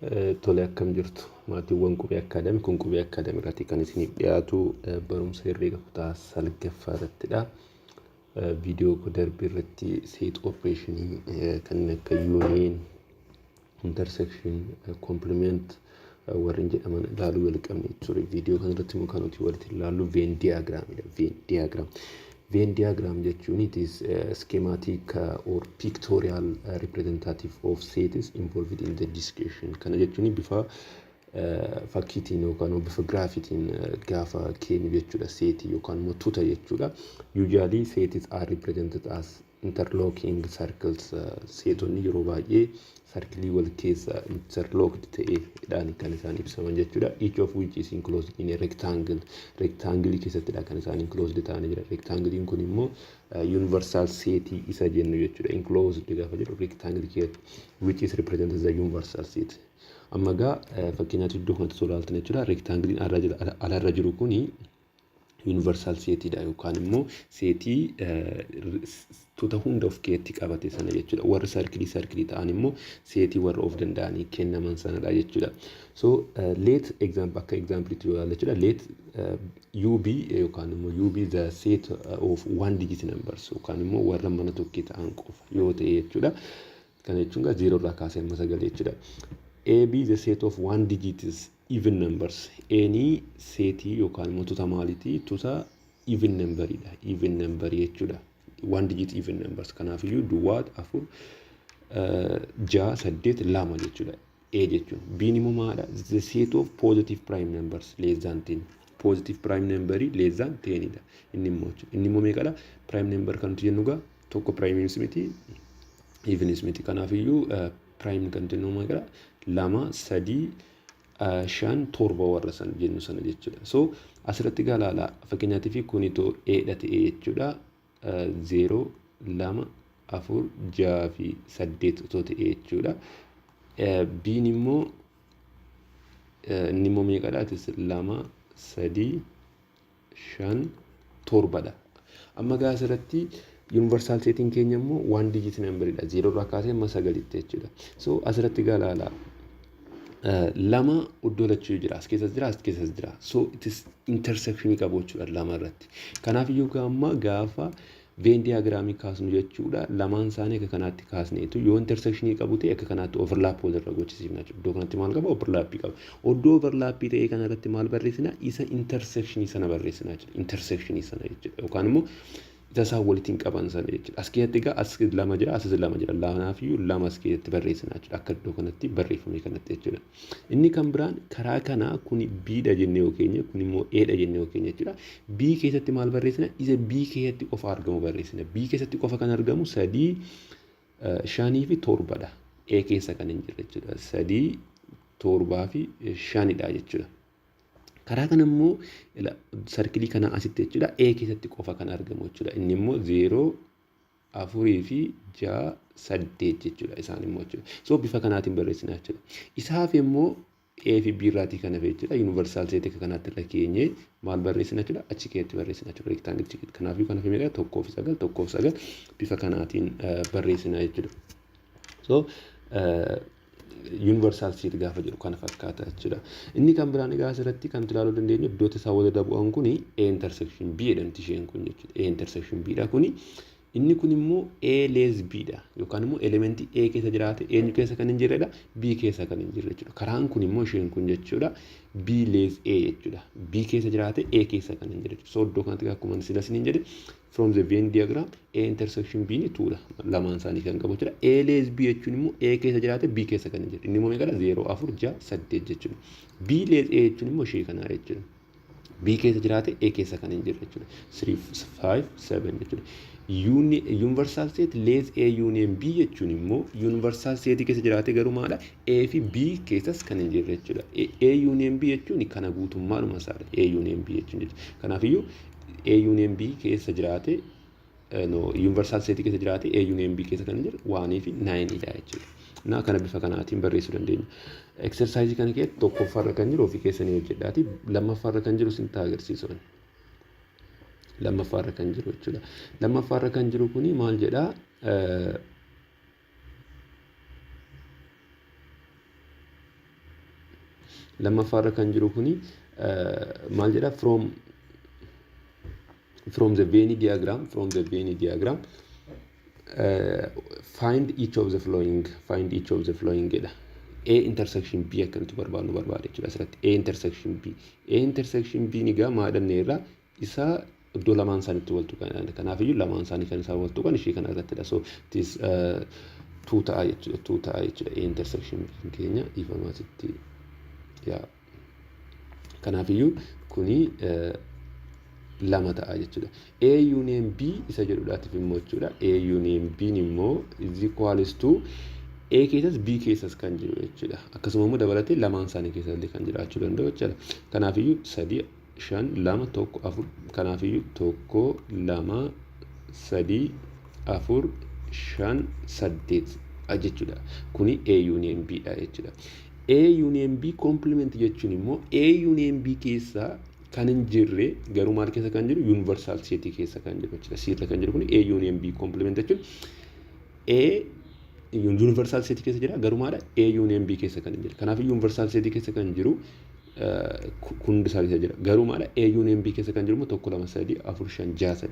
Tole, akkam jirtu maatiiwwan Qubee Akkaadamii? Kun Qubee Akkaadamii irratti kan isiniif dhiyaatu barumsa herreega kutaa salgaffaa irrattidha. Viidiyoo koo darbe irratti set operationii kanneen akka union, intersection, complement warreen jedhaman ilaaluu jalqabne ture. Viidiyoo kana irratti immoo kan nuti walitti ilaallu Venn diagramidha. Venn diagram. Venn diagram jechuun it is schematic or pictorial representative of sets involved in the discussion. Kana jechuun bifa fakkiitiin yookaan bifa giraafitiin gaafa keenyu jechuudha. Seetii yookaan immoo tuuta jechuudha. Usually sets are represented as interlocking circles. Seetonni yeroo baay'ee sarkilii wal keessa interlocked ta'eedhaan kan isaan ibsaman jechuudha. Each of which is enclosed in a rectangle. Rectangle keessattidha kan isaan enclosed ta'anii jiran. Rectanglein kun immoo universal seetii isa jennu jechuudha. Enclosed gaafa jedhu rectangle keessatti, which is represented the universal set. Amma egaa fakkeenyaaf iddoo kanatti osoo ilaaltan jechuudha. Rectanglein alarra jiru kuni universal seetiidha yookaan immoo seetii tuuta hunda of keessatti qabate sana jechuudha. Warri sarkilii sarkilii ta'an immoo seetii warra of danda'anii kennaman sanadha jechuudha. So let example, akka exampleetti yoo ilaalle jechuudha. Let UB yookaan immoo UB the set of one digit numbers yookaan immoo warra mana tokkee ta'an qofa yoo ta'e jechuudha. Kana jechuun egaa zeeroo irraa kaasee amma sagal jechuudha. AB the set of one digit is even numbers. Any seetii yookaan immoo tuuta maalitii? Tuuta even numberidha. Even number jechuudha. One digit even numbers. Kanaafiyyuu duwwaa, afur, ja'a, saddeet, lama jechuudha. A jechuun. B'n immoo maalidha? The set of positive prime numbers less than 10. Positive prime number less than 10 dha. Inni immoo jechuudha. Inni immoo meeqadha? Prime number kan nuti jennu egaa tokko primeis miti, evenis miti. Kanaafiyyuu prime kan jennu meeqadha? Lama, sadii, shan, torba warra san jennu sana jechuudha. So asirratti gaa ilaala, fakkeenyaatiif kun itoo A dha ta'e jechuudha. Zeeroo, lama, afur, ja'a fi saddeet otoo ta'e jechuudha. B'n immoo, inni immoo meeqadha? Atis lama, sadii, shan, torbadha. Amma gaa asirratti universal seetiin keenya immoo one digit numberidha. Zeeroo irraa kaasee amma sagalitti jechuudha. So asirratti gaa ilaala. Lama iddoo lachuu jira. As keessas jira, as keessas jira. So it is intersection qabu jechuudha lama irratti. Kanaaf iyyuu amma gaafa Venn diagramii kaasnu jechuudha. Lamaan isaanii akka kanaatti kaasneetu yoo intersection qabu ta'e akka kanaatti overlap walirra gochisiifna jechuudha. Iddoo kanatti maal qaba? Overlap qaba. Iddoo overlap ta'e kana irratti maal barreessina? Isa intersection sana barreessina jechuudha. Intersection sana jechuudha. Yookaan immoo isa isaan walitti hin qaban sana jechuudha. As keessatti egaa as lama jira, asis lama jira. Kanaafiyyuu lama as keessatti barreessina jechuudha. Akka iddoo kanatti barreeffame kanatti jechuudha. Inni kan biraan karaa kanaa kuni B dha jennee yoo keenya, kun immoo A dha jennee yoo keenya jechuudha. B keessatti maal barreessina? Isa B keessatti qofa argamu barreessina. B keessatti qofa kan argamu sadii, shanii fi torbadha. A keessa kan hin jirre jechuudha. Sadii, torbaa fi shanidha jechuudha. Karaa kana immoo sarkilii kana asitti jechuudha. A keessatti qofa kan argamu jechuudha. Inni immoo zeeroo, afurii fi ja'a, saddeet jechuudha isaan immoo jechuudha. So bifa kanaatiin barreessina jechuudha. Isaaf immoo A fi B irraatii kan hafe jechuudha. Universal set akka kanaatti irra keenyee maal barreessina jechuudha? Achi keessatti barreessina jechuudha. Rectangle keessatti. Kanaafuu kan hafe meeqa? Tokkoo fi sagal, tokkoo fi sagal bifa kanaatiin barreessina jechuudha. So universal set gaafa jedhu kana fakkaata jechuudha. Inni kan biraan egaa asirratti kan nuti ilaaluu dandeenyu iddoo isaa walirra bu'an kuni A intersection B jedhamti isheen kun jechuudha. A intersection B dha kuni. Inni kun immoo A less B dha yookaan immoo elementii A keessa jiraate eenyu keessa kan hin jirredha? B keessa kan hin jirre jechuudha. Karaan kun immoo isheen kun jechuudha B less A jechuudha. B keessa jiraate A keessa kan hin jirre jechuudha. So iddoo kanatti akkuma sila isiniin jedhe, from the Venn diagram A intersection B ni tuudha lamaan isaanii kan qabu jechuudha. A less B jechuun immoo A keessa jiraate B keessa kan hin jirre. Inni immoo meeqadha? 0, 4, 6, 8 jechuudha. B less A jechuun immoo ishee kanaa jechuudha. B keessa jiraate A keessa kan hin jirre jechuudha. 3, 5, 7 jechuudha. Universal set less A union B jechuun immoo universal set keessa jiraate garuu maadha? A fi B keessas kan hin jirre jechuudha. A union B jechuun kana guutummaadhuma isaadha. A union B jechuun jechuudha. Kanaafiyyuu A union B keessa jiraate, no, universal set keessa jiraate A union B keessa kan hin jirre oneii fi nineidha jechuudha. Na kana bifa kanaatiin barreessuu dandeenya. Exercise kana keessatti tokkoffaarra kan jiru ofii keessanii hojjedhaati. Lammaffaarra kan jiru sin agarsiisu. Lammaffaarra kan jiru jechuudha. Lammaffaarra kan jiru kuni maal jedhaa? Lammaffaarra kan jiru kuni maal jedha? From the Venn diagram, from the Venn diagram, find each of the following, find each of the following jedha. A intersection B akka nuti barbaadnu barbaada jechuudha asirratti. A intersection B. A intersection B ni gaa maal irraa isa iddoo lamaan isaaniitti wal tuqan. Kanaafiyyuu lamaan isaanii kan isaan wal tuqan ishee kana irrattidha. So this two ta'a jechuudha. Two ta'a jechuudha. A intersection B keenya dhiifamaasitti yaa. Kanaafiyyuu kuni lama ta'a jechuudha. A union B isa jedhudhaatiif immoo jechuudha. A union B immoo is equals to A keessas B keessas kan jiru jechuudha. Akkasuma immoo dabalatee lamaan isaanii keessallee kan jiraachuu danda'u jechuudha. Kanaafiyyuu sadi, shan, lama, tokko, afur. Kanaafiyyuu tokko, lama, sadii, afur, shan, saddeet jechuudha. Kuni A union B dha jechuudha. A union B complement jechuun immoo A union B keessaa kan hin jirre garuu maal keessa kan jiru? Universal set keessa kan jiru jechuudha. C irra kan jiru kun A union B complement jechuun A universal set keessa jira, garuu maadha? A union B keessa kan hin jirre. Kanaaf universal set keessa kan jiru hundi isaa keessa jira. Garuu maadha? A union B keessa kan jiru immoo tokko, lama, sadii, afur, shan, jaha,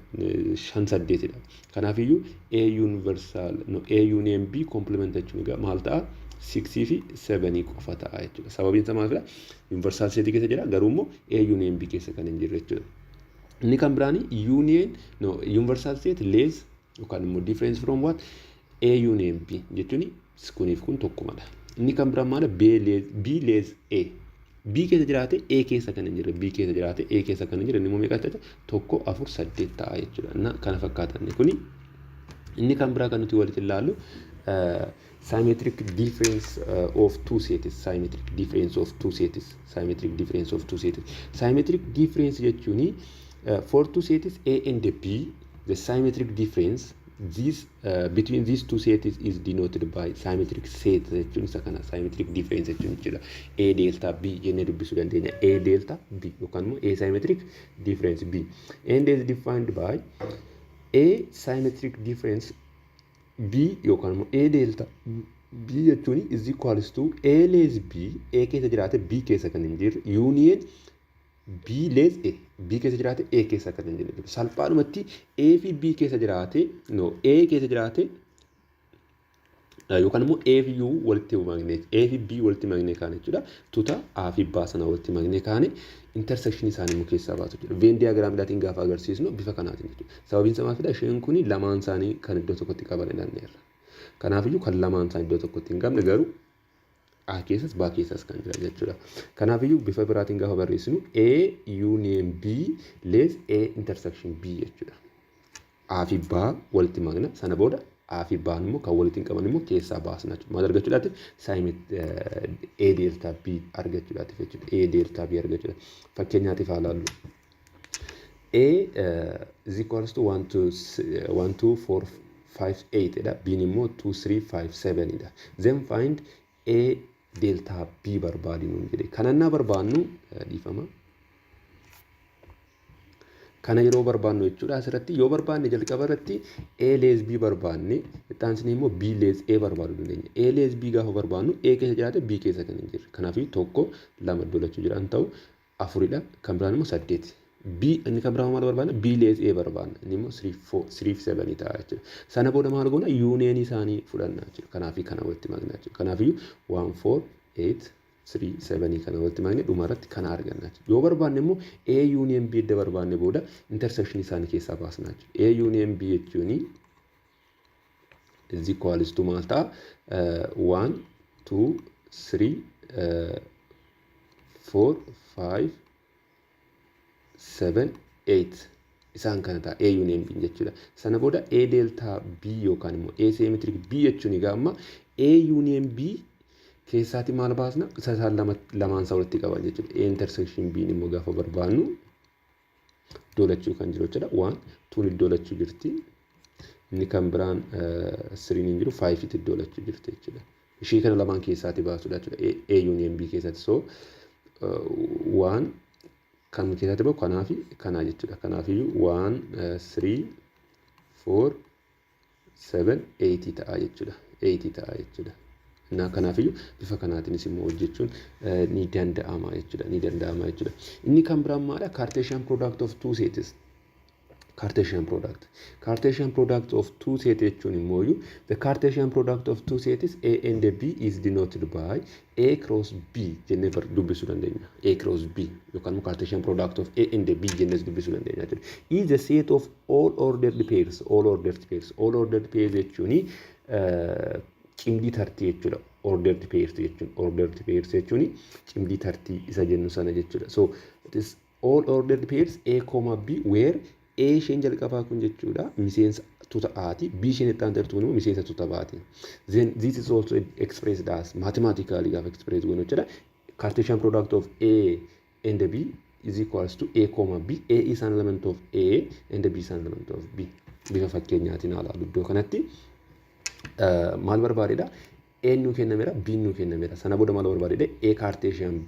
shan, saddeetidha. Kanaafiyyuu A universal, no, A union B complement jechuun egaa maal ta'a? Sixii fi sevenii qofa ta'a jechuudha. Sababiin isaa maalidha? Universal setii keessa jira, garuu immoo A union B keessa kan hin jirre jechuudha. Inni kan biraani union, no, universal set less yookaan immoo difference from what? A union B jechuun kuniif kun tokkumadha. Inni kan biraan maala? B less A. B keessa jiraate A keessa kan hin jirre, B keessa jiraate A keessa kan hin jirre inni immoo meeqa ta'a? Tokko, afur, saddeet ta'a jechuudha. Na kana fakkaatan kuni. Inni kan biraa kan nuti walitti ilaallu symmetric difference of two sets, symmetric difference of two sets, symmetric difference of two sets. Symmetric difference jechuun for two sets A and B, the symmetric difference this between these two sets is denoted by symmetric set jechuun isa kana symmetric difference jechuun jechuudha. A delta B jennee dubbisuu dandeenya. A delta B yookaan immoo A symmetric difference B and is defined by A symmetric difference B yookaan immoo A delta B jechuun is equals to A less B, A keessa jiraate B keessa kan hin jirre, union B less A, B keessa jiraate A keessa kan hin jirre. Salphaadhumatti A fi B keessa jiraate, no, A keessa jiraate yookaan immoo A fi U walitti maknee, A fi B walitti maknee kaane jechuudha. Tuuta A fi B sana walitti maknee kaane intersection isaanii immoo keessaa baasu jechuudha. Venn diagramiidhaatiin gaafa agarsiisnu bifa kanaatiin jechuudha. Sababiin isaa maalidha? Isheen kuni lamaan isaanii kan iddoo tokkotti qaban ilaalleerra. Kanaafiyyuu kan lamaan isaanii iddoo tokkotti hin qabne garuu A keessas B keessas kan jira jechuudha. Kanaafiyyuu bifa biraatiin gaafa barreessinu A union B less A intersection B jechuudha. A fi B walitti makna, sana booda A fi B immoo kan walitti hin qaban immoo keessaa baasna jechuudha. Maal argachuudhaatiif? A delta B argachuudhaatiif jechuudha. A delta B argachuudha. Fakkeenyaatiif haa ilaallu. A is equals to 1 2 1 2 4 5 8 dha. B immoo 2 3 5 7 dha. Then find A delta B barbaadi nuun jedhe. Kanannaa barbaannu, dhiifama. Kana yeroo barbaannu jechuudha, asirratti yoo barbaanne jalqaba irratti A less B barbaanne, itti aansine immoo B less A barbaaduu dandeenya. A less B gaafa barbaannu A keessa jiraate B keessa kan hin jirre. Kanaafuu tokko, lama, iddoo lachuu jiran ta'u afuridha. Kan biraan immoo saddeet. B inni kan biraan maal barbaanna? B less A barbaanna. Inni immoo 3 4 3 7 ta'a jechuudha. Sana booda maal goona? Union isaanii fudhanna jechuudha. Kanaafii kana walitti makna jechuudha. Kanaafiyyuu 1 4 8 3 7 kana walitti makne dhuma irratti kana arganna jechuudha. Yoo barbaanne immoo A union B edda barbaanne booda intersection isaanii keessaa baasna jechuudha. A union B jechuun is equals to maal ta'a? 1 2 3 4 5 7 8 isaan kana ta'a A union B jechuudha. Sana booda A delta B yookaan immoo A symmetric B jechuun egaa amma A union B keessaati maal baasna? Isa isaan lamaan isaa walitti qaban jechuudha. A intersection B immoo gaafa barbaannu iddoo lachuu kan jiru jechuudha. 1 2 iddoo lachuu jirti. Inni kan biraan 3 hin jiru, 5 iddoo lachuu jirti jechuudha. Ishii kana lamaan keessaati baasudha jechuudha. A union B keessatti so 1 kan keessatti bahu kanaa fi kanaa jechuudha. Kanaafiyyuu 1 3 4 7 8 ta'a jechuudha. 8 ta'a jechuudha. Kanaafiyyuu bifa kanaatiinis immoo hojjechuun ni danda'ama jechuudha. Ni danda'ama jechuudha. Inni kan biraan maalidha? Cartesian product of two sets. Cartesian product. Cartesian product of two sets jechuun immoo the Cartesian product of two sets A and B is denoted by A cross B jennee dubbisuu dandeenya. A cross B yookaan immoo Cartesian product of A and B jennees dubbisuu dandeenya jechuudha. Is the set of all ordered pairs, all ordered pairs, all ordered pairs jechuun cimdii tartii jechuudha. Ordered pairs jechuun, ordered pairs jechuun cimdii tartii isa jennu sana jechuudha. So it is all ordered pairs A comma B, where A isheen jalqabaa kun jechuudha miseensa tuuta A'ti. B isheen itti aantu immoo miseensa tuuta B'ti. Then this is also expressed as, mathematically gaafa express goonu jechuudha. Cartesian product of A and B is equals to A comma B. A is an element of A and B is an element of B. Bifa fakkeenyaatiin haala iddoo kanatti maal barbaadedha? A nuu kennameera, B nuu kennameera. Sana booda maal barbaadedha? A Cartesian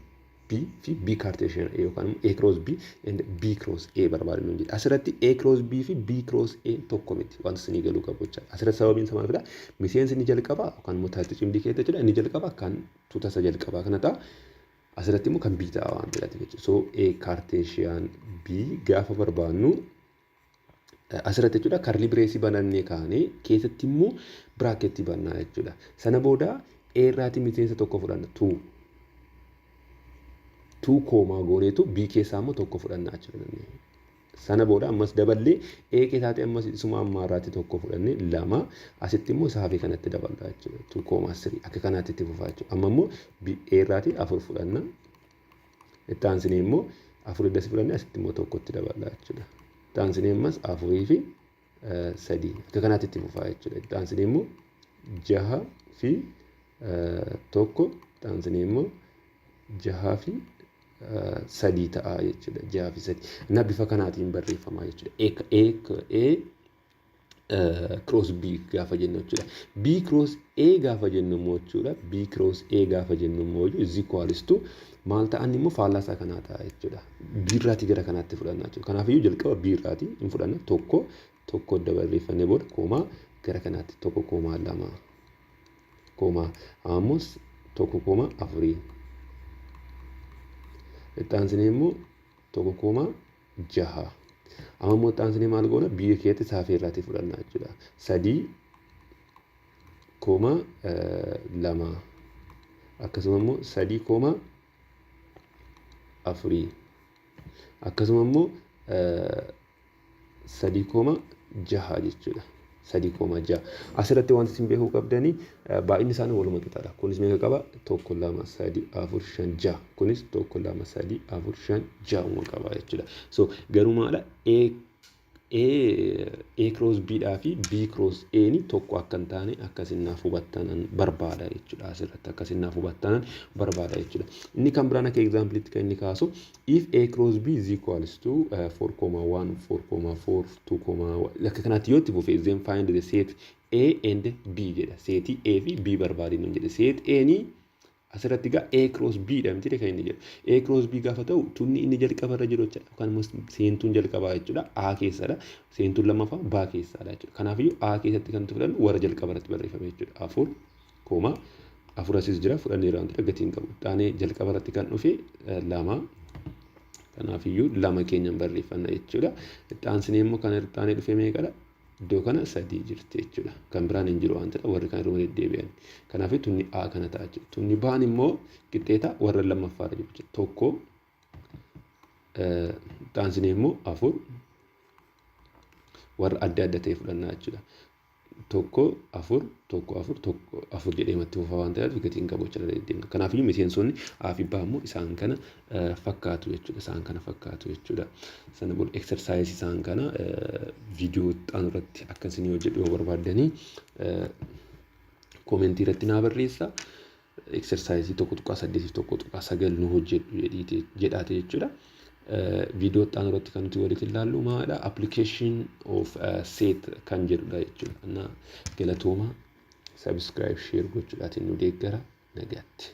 B fi B Cartesian A yookaan immoo A cross B and B cross A barbaadnu nuun jedha. Asirratti A cross B fi B cross A tokko miti, wanta isinii galuu qabu jechaadha. Asirratti sababiin isaa maal fida? Miseensi inni jalqabaa yookaan immoo taatee cimdii keessa jechuudha. Inni jalqabaa kan tuuta isa jalqabaa kana ta'a. Asirratti immoo kan B ta'a waan ta'eef jechuudha. So A Cartesian B gaafa barbaannu asirratti jechuudha curly brace banannee kaanee keessatti immoo bracket bannaa jechuudha. Sana booda A irraatii miseensa tokko fudhanna, two two comma gooneetu B keessaa immoo tokko fudhannaa jechuudha. Sana booda ammas daballee A keessaatii ammas isuma ammaa irraatti tokko fudhannee, lama, asitti immoo isaa fi kanatti daballaa jechuudha. Two comma three akka kanaatti itti fufaa jechuudha. Amma immoo A irraatii afur fudhanna. Itti aansinee immoo afur iddasi fudhannee asitti immoo tokkotti daballaa jechuudha. Itti aansinee ammas afurii fi sadii akka kanaatti itti fufaa jechuudha. Itti aansinee immoo jaha fi tokko, itti aansinee immoo jahaa fi sadii ta'a jechuudha. Jaha fi sadii. Na bifa kanaatiin barreeffama jechuudha. A cross B gaafa jennu jechuudha. B cross A gaafa jennu immoo jechuudha. B cross A gaafa jennu immoo is equals to maal ta'an immoo faallaa isaa kanaa ta'a jechuudha. B irraatii gara kanaatti fudhanna jechuudha. Kanaafiyyuu jalqaba B irraatii hin fudhanna, tokko tokko dabarreeffannee booda comma gara kanaatti tokko comma lama comma ammas tokko comma afurii. Itti aansinee immoo tokko comma jaha. Amma immoo itti aansinee maal goona? B keessatti saafii irraatii fudhanna jechuudha. Sadii comma lama, akkasuma immoo sadii comma afurii, akkasuma immoo sadii comma jaha jechuudha. Sadii comma jaha. Asirratti wanti isin beekuu qabdanii baay'inni isaanii waluma qixaadha. Kunis meeqa qaba? Tokko, lama, sadii, afur, shan, jaha. Kunis tokko, lama, sadii, afur, shan, jahuma qaba jechuudha. So garuu maadha? A cross B dhaa fi B cross A ni tokko akka hin taane akkasin naaf hubattanan barbaada jechuudha. Asirratti akkasin naaf hubattanan barbaada jechuudha. Inni kan biraan akka example'itti kan inni kaasu, if A cross B is equals to 4,1, 4,4, 2, akka kanaatti yoo itti fufe, then find the set A and B jedha. Setii A fi B barbaadinu jedhe. Set A ni asirratti egaa A cross B dha miti kan inni jedhu. A cross B gaafa ta'u tunni inni jalqaba irra jiru jechuudha. Yookaan immoo seentuun jalqabaa jechuudha. A keessadha. Seentuun lammaffaa B keessadha jechuudha. Kanaafiyyuu A keessatti kan nuti fudhannu warra jalqaba irratti barreeffame jechuudha. Afur comma afur asis jira, fudhanneera waan ta'eef gatiin qabu. Taanee jalqaba irratti kan dhufe lama. Kanaafiyyuu lama keenyan barreeffanna jechuudha. Itti aansinee immoo kan itti aanee dhufe meeqadha? Iddoo kana sadii jirti jechuudha. Kan biraan hin jiru waan ta'eef warri kan irra deddeebi'an. Kanaaf tunni A kana ta'a jechuudha. Tunni B'n immoo qixxeeta warra lammaffaarra jiru jechuudha. Tokko, itti aansinee immoo afur, warra adda adda ta'e fudhannaa jechuudha. Tokko, afur, tokko, afur, tokko, afur jedhee matti fufaa waan ta'eef gatiin qabu jechuudha deddeemna. Kanaafiyyuu miseensonni A fi B immoo isaan kana fakkaatu jechuudha. Isaan kana fakkaatu jechuudha. Sana booda exercise isaan kana viidiyoo xaanu irratti akka isinii hojjedhu yoo barbaaddanii comment irratti naa barreessa. Exercise 1.8 fi 1.9 nu hojjedhu jedhaate jechuudha. Viidiyoo xaanu irratti kan nuti walitti ilaallu maalidha? Application of set kan jedhudha jechuudha. Na galatooma, subscribe, share gochuudhaatiin nu deeggara, nagaatti.